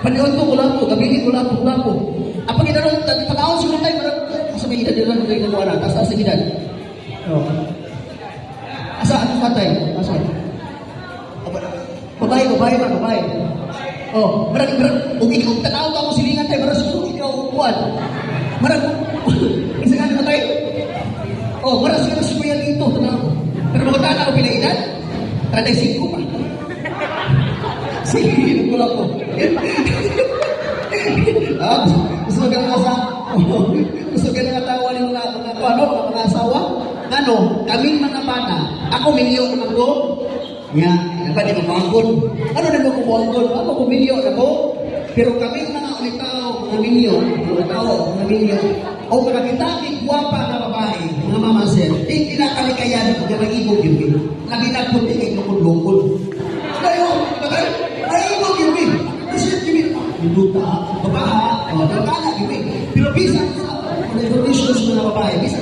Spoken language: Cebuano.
Paniudto ko lang po, gabi ko lang po, lang po. Ang pagkinaroon, tanawon siguro tayo, marag, sa may edad nila, mga ginagawa na, taas taas sa edad. Oh. Asa, ano tatay? Asa? Babae, babae ba, babae? Oh, marag, marag, ug ikaw, tanaw ka mo silingan tayo, marag siguro ikaw upuan. Marag, isa nga na tayo? Oh, marag siguro si Kuya Lito, tanaw. Pero mga tanaw, pila edad? 35 pa. Sige, ko lang po. Ah, gusto ka nga sa gusto ka nga tawa ni mga ano, mga asawa? Ano, kaming mga bata, ako minyo naman ko. Nga, ba di mo? Ano na mo kumuanggon? Ako ko minyo na ko. Pero kaming mga ulitaw, mga minyo, mga tao, mga minyo, o makakita kay gwapa nga babae, mga mama sir, di kinakalikayan ko, di mag-ibog yun. Labi na po di kay lukod-lukod. Kayo, ay, ibog yun. Kasi yun, minuta, babaha, o, kana yun. Pero bisan sa information sa mga babae, bisan